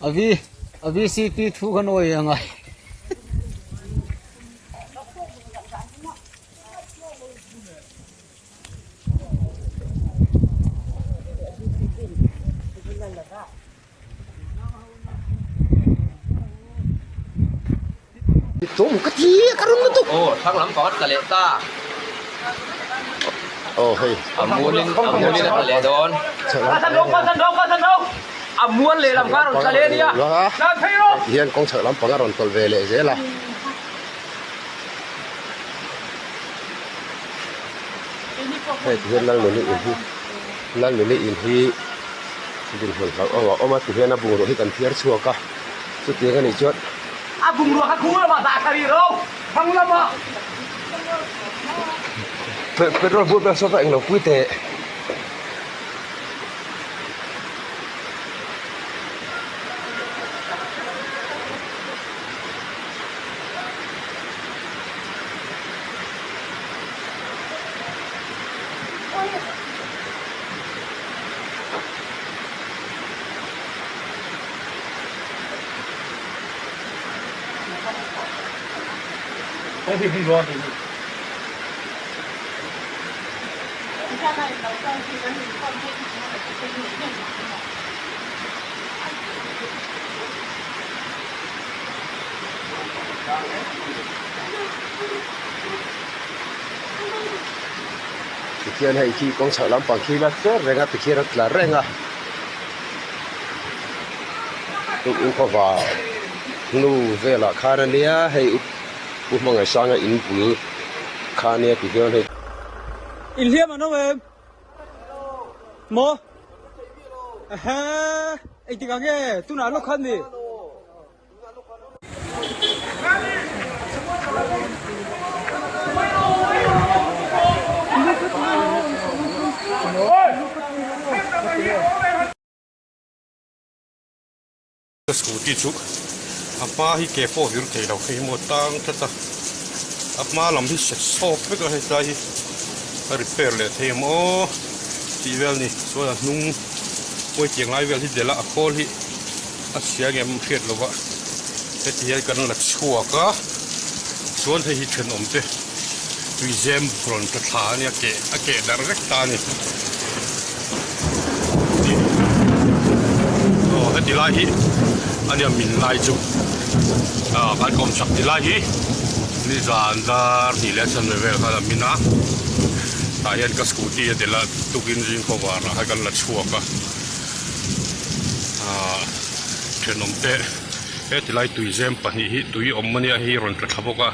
A v a vcp thu kha nawi a ngai. Tum ka thi ka rung lutuk. Aw thlang lam pakhat tla leh ta. Aw hei. A mualin a mualin a tla leh dawn. A mual leh lam kha a rawn tla leh a nia. Hian kawng chhak lampang a rawn tawlh ve leh zel a. Hei ti hian Lalnuni in hi Lalnuni in hi dinhmun hlauhawm a awm a tihian a bungrua hi kan phiar chhuak a chutiang a nih chuan A bungrua kha khung lamah dah thla rih ro thlang lamah. Petrol bur vel saw ta englo pui teh. Tikhian hei khi kawng chhoh lampang khi la tler reng a tikhian a tla reng a in khawva hnu velah khan a nia hei u hmangaihsanga in bul kha a nia tikhian hei. Inhliam an awm em? Maw? Ehe, engtik ang nge? Tunah lawk khan ni. Ka scooty chu a hma hi ke pawh vir thei lo hei maw tang tlat a a hma lam hi set sawp vek a hetlai hi a repair leh thei ang aw tih vel a ni chuan a hnung pawi tiang lai vel hi delh a a khawl hi a chhia ngem hriat lo va heti hian kan la chhuak a chuan hei hi thenawm te tuizem rawn tla thla a nia keh a keh darh vek ta a ni aw heti lai hi a nia min lai chu ah kan kawm chak ti lai hi nizan dar hnih leh chanve vel khan a min a tah hian ka scooty a tel a tukin zing khawvar ah khan kan la chhuak a. Ahh thenawm te he tilai tuizem pahnih hi tui awm ania hei rawn tla thla bawk a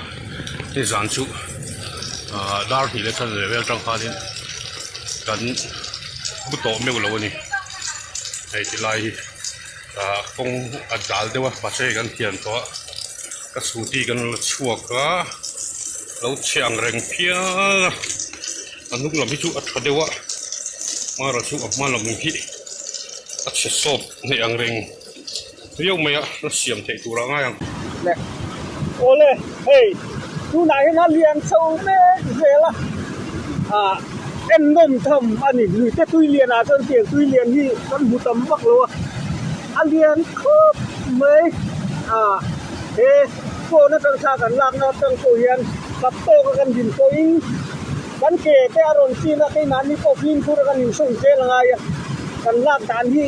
nizan chu ahh dar hnih leh chanve vel atang khanin kan bu tawh meuh lo a ni hei tilai hi ahh kawng a dal deuh a mahse kan thian tawh a ka scooty kan la chhuak a lo chhe ang reng phian a a hnung lam hi chu a tha deuh a hmara chu a hma lam hi a chhe sawp hneih ang reng viau mai a la siam theih tur ah ngai ang. Le awle hei tunah hian a lian chho mek zel a ah en nawm tham a ni luite tui lian ah chuan tiang tui lian hi kan hmu tam vak lo a a lian khawp mai ah he phone atang thla kan lakna atang pawh hian kap tawk a kan din pawhin Kan ke te a rawn chin a, keimahni pawh fimkhur a kan insawm zel a ngai a, kan lak dan hi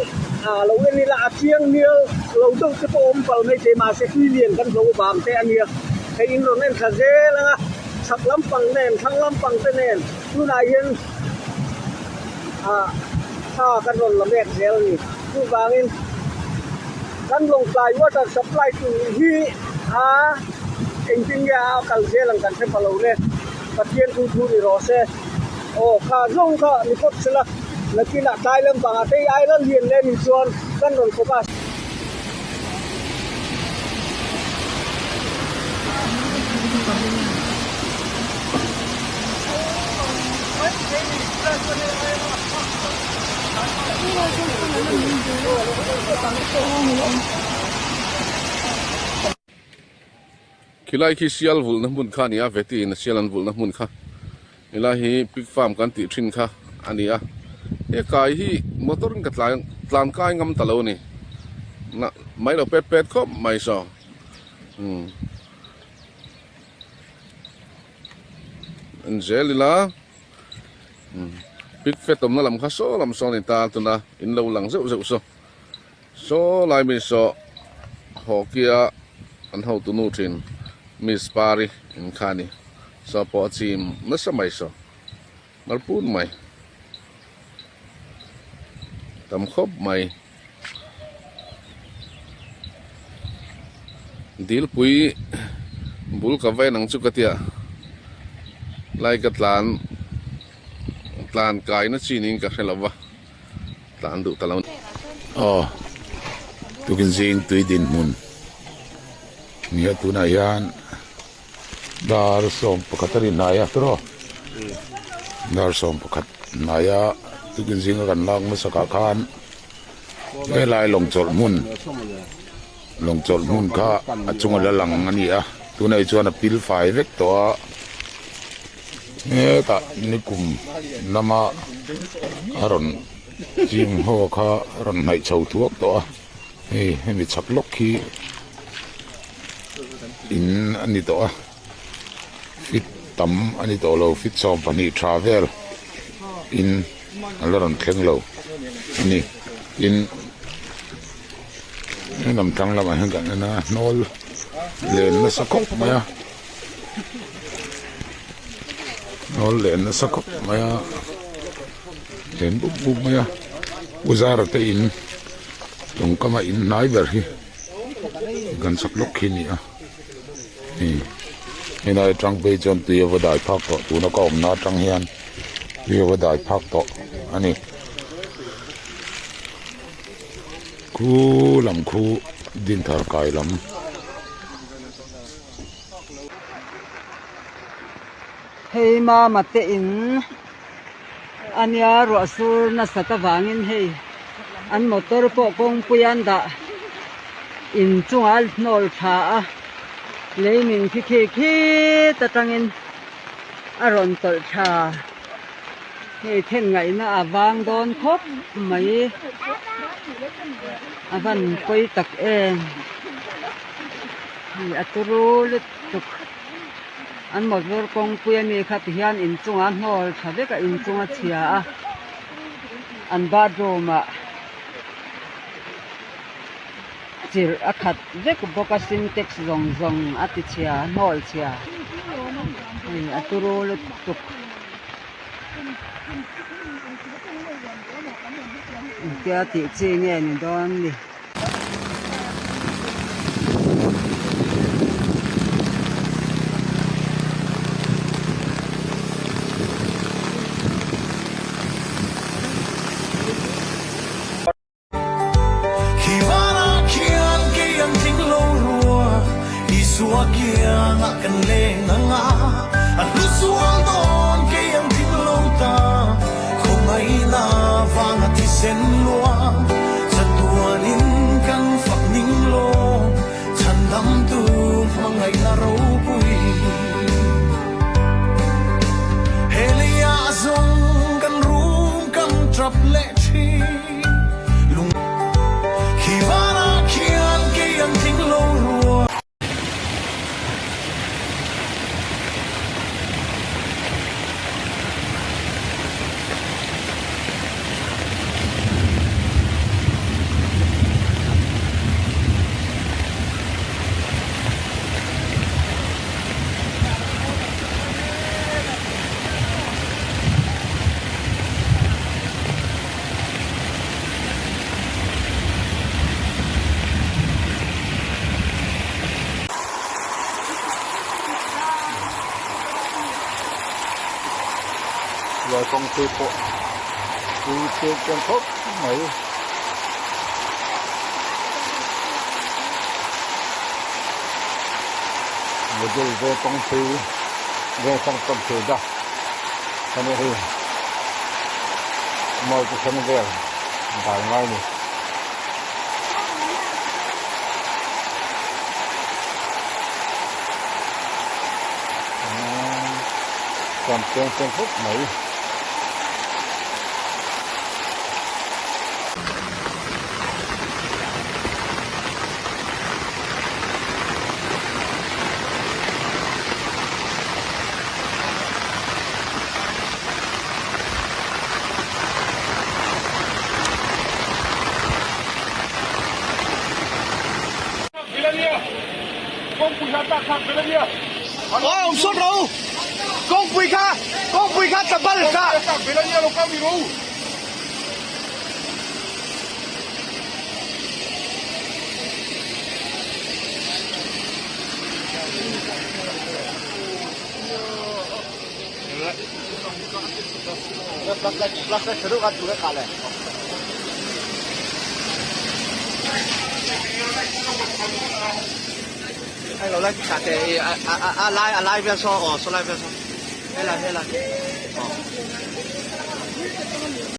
lo en ila a chiang mial lo deuh te pawh a awm pal mai thei mahse tui lian kan hlo vang te a nia, hei in rawn en thla zel ang a, chhak lampang nen thlang lampang te nen tunah hian thla kan rawn la mek zel a ni, chuvangin kan Lawngtlai water supply tur hi a engtin nge a kal zel ang kan hre pha lo le. Pathian thu thu ni rawh se. Aw kha zawng kha ni phawt sela, nakinah tlai lampangah te i aila lian leh nih chuan kan rawn focus. Khilai khi sial vulhna hmun kha a ni a, veti in a sial an vulhna hmun kha. Helai hi pig farm kan tih thin kha a ni a, he kai hi motor in ka tlan tlan kai ngam ta lo a ni. Na mai lo pet pet khawp mai saw umm en zel ila umm pig fat awmna lam kha saw lam sawn a ni ta tuna in lo lang zeuh zeuh saw. Saw lai mi saw hockey-a an hotu nu thin Miss Pari in kha a ni. Saw pawh a chim nasa mai saw mar pun mai tam khawp mai. Dilpui bul ka va en ang chu ka tia lai ka tlan tlan kaina chin in ka hre lo va. Tlan duh ta lo. Aw, tukin zing tui dinhmun nia tunah hian dar 11 a ri hnai a tawrh aw dar 11 hnai a tukin zinga kan lak hmasakah khan helai lawng chawlh hmun lawng chawlh hmun kha a chunga la lang a ni a tunah hi chuan a pil fai vek tawh a. Hetah nikum lama a rawn chim ho kha a rawn hnaih chho thuak tawh a hei hemi chhak lawk hi in a ni tawh a fit tam a ni tawh lo fit 12 tha vel in a la rawn thleng lo a ni tin he lam tlang lamah hian kan en a hnawl len nasa khawp mai a. Hnawl leh nasa khawp mai a len bup bup mai a u zara te in tawngkama in hnai ber hi kan chak lawk khi a ni a hei helai atang phei chuan tui a va dai phak tawh tuna ka awmna atang hian tui a va dai phak tawh a ni khu lam khu dinthar kai lam. Hei mama te in ania ruah sur nasat avangin hei an motor pawh kawngpui an dah inchungah a hnawl thla a lei min khi khi khit atangin a rawn tawlh thla hei then ngaihna a vang dawn khawp mai a van pawi tak em. Hei a turu lutuk an motor kawngpui ami kha ti hian inchungah a hnawl tha vek a inchung a chhia a an bathroom ah chirh a khat vek bawk a sintex zawng zawng a ti chhia a hnawl chhia hei a turu lutuk. Engtia tih chi nge ni dawn ni. Silai kawngpui pawh tui cheng chiang khawp mai. Model veng kawngpui veng hrang hrang thei da kan hei mall chi hrang vel dai ngai a ni. Chuan cheng cheng khawp mai.